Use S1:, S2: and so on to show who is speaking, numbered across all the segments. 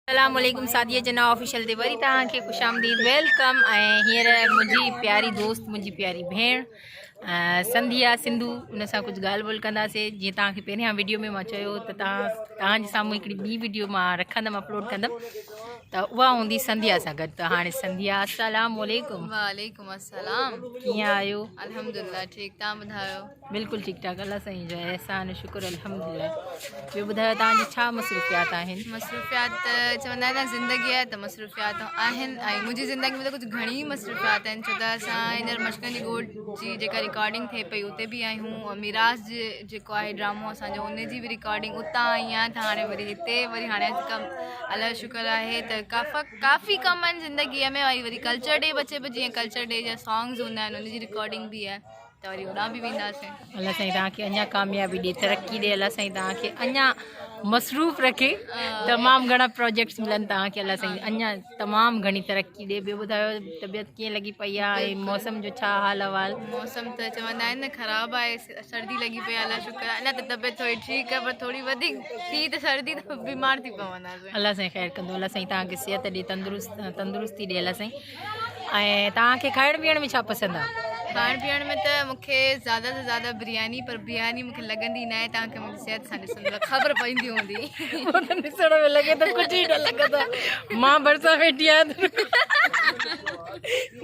S1: السلام عليڪم سعديه جناح آفيشل تي وري توهان کي خوش آمديد welcome ۽ هينئر منهنجي پياري دوست منهنجي پياري ڀيڻ سنڌيا سنڌو ان سان ڪجهه ڳالهه ٻولهه ڪنداسي جيئن توهان کي پهريان ويڊيو ۾ مان چيو ته توهان توهان جي سامهون هڪڙي ٻي ويڊيو مان رکندم اپلوڊ ڪندم ته اها هوندي سنڌيا سان گڏ ته هاڻي سنڌيا السلام عليڪم
S2: وعليڪم السلام
S1: ڪيئن آهيو
S2: الحمدلله ٺيڪ توهان ٻڌايو
S1: بلڪل ٺيڪ ٺاڪ الله سائين جو احسان شڪر الحمدلله ٻيو ٻڌايو توهان جي ڇا مصروفيات آهن
S2: مصروفيات ته چوندا آهن نه زندگي آهي ته مصروفيات آهن ۽ منهنجي زندگي ۾ ته ڪجهه گهڻي ئي مصروفيات آهن ڇو ته اسان هينئر مشڪن جي ڳوٺ جي جيڪا رڪارڊنگ ٿئي پئي اتي به آهيون ميراث جي جيڪو آهي ڊرامو اسانجو ان جي به رڪارڊنگ اتان آئي آهيان ته هاڻي وري هتي وري هاڻي ڪم الله جو شڪر آهي ته ڪافي ڪافي ڪم آهن زندگيء ۾ وري وري ڪلچر ڊي به اچي پيو جيئن ڪلچر ڊي جا سانگز هوندا آهن ان جي رڪارڊنگ به آهي ته وري هوڏانهن به وينداسين.
S1: الله سائين توهان کي اڃا ڪاميابي ڏي ترقي ڏي الله سائين توهان کي اڃا مصروف رکي تمام گهڻا پروجيڪٽس ملن توهان کي الله سائين اڃا تمام گهڻي ترقي ڏي ٻيو ٻڌايو طبيعت ڪيئن لڳي پئي آهي ۽ موسم جو ڇا حال احوال
S2: موسم ته چوندا آهن نه خراب آهي سردي لڳي پئي آهي الله شڪر آهي اڃا ته طبيعت ٿوري ٺيڪ آهي پر ٿوري وڌيڪ ٿي ته سردي ته بيمار ٿي پونداسين
S1: الله سائين خير ڪندو الله سائين توهان کي صحت ڏي تندرست تندرستي ڏي الله سائين ۽ توهان کي کائڻ پيئڻ ۾ ڇا پسند آ؟
S2: کائڻ پيئڻ ۾ ته مون کي زياده سان زياده برياني پر برياني مون کي لڳندي نه آهي توهان کي منهنجي صحت سان ڏسندو ته خبر پوندي هوندي.
S1: پوء ته ڏسڻ ۾ لڳي ته ڪجهه ئي نه لڳندو مان ڀرسان ويٺي آهيان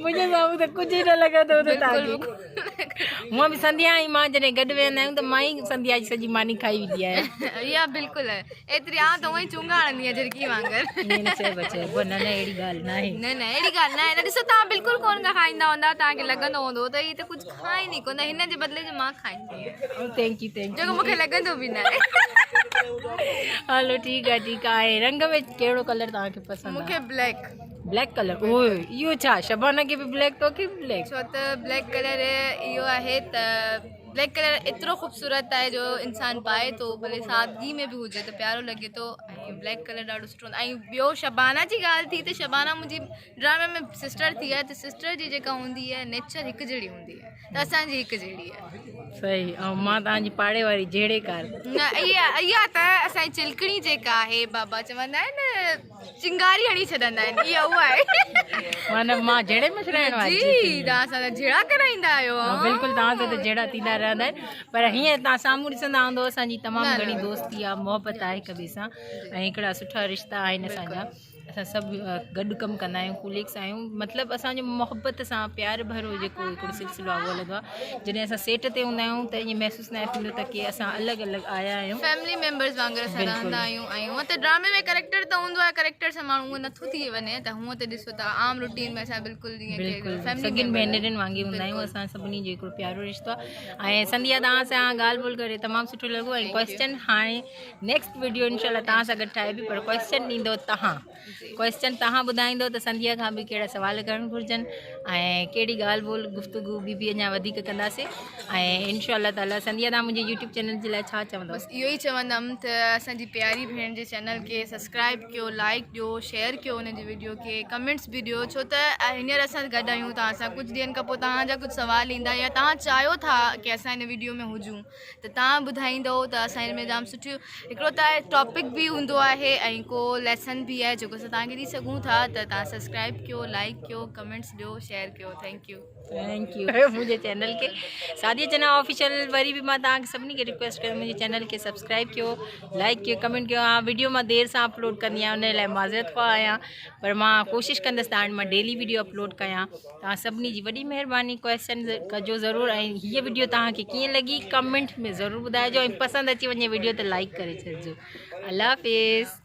S1: منهنجي سامهون ته ڪجهه ئي نه لڳندو هوندو توهان کي. هونء به سنڌيا ۽ مان جڏهن گڏ ويهندا آهيون ته مان ئي سنڌيا جي سڄي ماني کائي ويندي آهيان.
S2: اها بلڪل ايتري آئون ته هونئن ئي چونگا هڻندي آهيان جهرڪي وانگر.
S1: ائين نه چئبو چئبو نه نه اهڙي ڳالهه ناهي.
S2: نه نه اهڙي ڳالهه ناهي نه ڏسو توهان بلڪل ڪونه ڪا کائيندا هوندا توهان کي لڳندو هوندو ته هي ته ڪجهه کائين ئي ڪونه هن جي بدلي جو مان کائيندي آهيان.
S1: Thank you thank you.
S2: جيڪو مون کي لڳندو به ناهي.
S1: هلو ٺيڪ آهي ٺيڪ آهي رنگ ۾ ڪهڙو ڪلر توهان کي پسند آهي؟
S2: مون کي بليڪ.
S1: بليڪ ڪلر اوه اهو ڇا شبانه کي به بليڪ توکي به بليڪ.
S2: ڇو ته بليڪ ڪلر اهو آهي ته بليڪ ڪلر ايترو خوبصورت آهي جو انسان پائي ٿو ڀلي سادگي ۾ به هجي ته پيارو لڳي ٿو ۽ بليڪ ڪلر ڏاڍو سٺو هوندو آهي ۽ ٻيو شبانه جي ڳالهه ٿي ته شبانه منهنجي ڊرامي ۾ سسٽر ٿي آهي ته سسٽر جي جيڪا هوندي آهي نيچر هڪ جهڙي هوندي آهي ته اسان جي هڪ جهڙي آهي.
S1: صحيح ۽ مان توهان جي پاڙي واري جهيڙي ڪار.
S2: نه اها اها ته اسان جي چلڪڻي جيڪا آهي بابا چوندا آهن نه چنگاري هڻي ڇڏندا آهن اها اها آهي
S1: معنيٰ مان جهيڙي مچرائڻ واري
S2: جي توهان سان ته جهيڙا ڪرائيندا آهيو
S1: ها بلڪل توهان سان ته جهيڙا ٿيندا رهندا آهن پر هيئن توهان سامهون ڏسندا هوندو اسان جي تمام گهڻي دوستي آهي محبت آهي هڪ ٻئي سان ۽ هڪڙا سٺا رشتا آهن اسان جا اسان سڀ گڏ ڪم ڪندا آهيون ڪوليگس آهيون مطلب اسان جو محبت سان پيار ڀرو جيڪو هڪڙو سلسلو آهي اهو هلندو آهي جڏهن اسان سيٽ تي هوندا آهيون ته ائين محسوس ناهي ٿيندو ته ڪي اسان الڳ الڳ آيا آهيون
S2: فيملي ميمبرز وانگر اسان رهندا آهيون ۽ هونء ته ڊرامي ۾ ڪريڪٽر ته هوندو آهي ڪريڪٽر سان ماڻهو هونء نٿو ٿي وڃي ته هونء ته ڏسو ته عام روٽين ۾ اسان بلڪل جيئن ڪي
S1: بلڪل
S2: فيملي
S1: سڳين
S2: ميمبر
S1: ڀينرين وانگي هوندا آهيون اسان سڀني جو هڪڙو پيارو رشتو آهي ۽ سنڌيا توهان سان ڳالهه ٻولهه ڪري تمام سٺو لڳو ۽ ڪويسچن هاڻي نيڪسٽ ويڊيو انشاء الله توهان سان گڏ ٺاهبي پر ڪويسچن ڏيندو توهان ڪويسچن توهان ٻڌائيندو ته سنڌيا کان به ڪهڙا سوال ڪرڻ گهرجن ۽ ڪهڙي ڳالهه ٻولهه گفتگو ٻي به اڃا وڌيڪ ڪنداسين ۽ انشاء الله تعالي سنڌيا توهان منهنجي يوٽيوب چينل جي لاء ڇا چوندو
S2: بس اهو ئي چوندم ته اسان جي پياري ڀيڻ جي چينل کي سبسڪرائب ڪيو لائڪ ڏيو شيئر ڪيو ان جي ويڊيو کي ڪمينٽس به ڏيو ڇو ته هينئر اسان گڏ آهيون توهان سان ڪجهه ڏينهن کان پوء توهان جا ڪجهه سوال ايندا يا توهان چاهيو ٿا ڪي اسان هن ويڊيو ۾ هجون ته توهان ٻڌائيندو ته اسان هن ۾ جام سٺيون هڪڙو ته ٽاپڪ به هوندو آهي ۽ ڪو ليسن به آهي جيڪو اسان توهان کي ڏئي سگهون ٿا ته توهان سبسڪرائب ڪيو لائڪ ڪيو ڪمينٽس ڏيو شيئر ڪيو thank you
S1: thank you منهنجي چينل کي سعديه چنا آفيشل وري به مان توهان کي سڀني کي رڪويسٽ ڪيان منهنجي چينل کي سبسڪرائب ڪيو لائڪ ڪيو ڪمينٽ ڪيو ها ويڊيو مان دير سان اپلوڊ ڪندي آهيان ان لاء معذرت خواهه آهيان پر مان ڪوشش ڪندس ته هاڻي مان ڊيلي ويڊيو اپلوڊ ڪيان توهان سڀني جي وڏي مهرباني ڪويسچن ڪجو ضرور ۽ هيء وڊيو توهان کي ڪيئن لڳي ڪمينٽ ۾ ضرور ٻڌائجو ۽ پسند اچي وڃي وڊيو ته لائڪ ڪري ڇڏجو الله حافظ.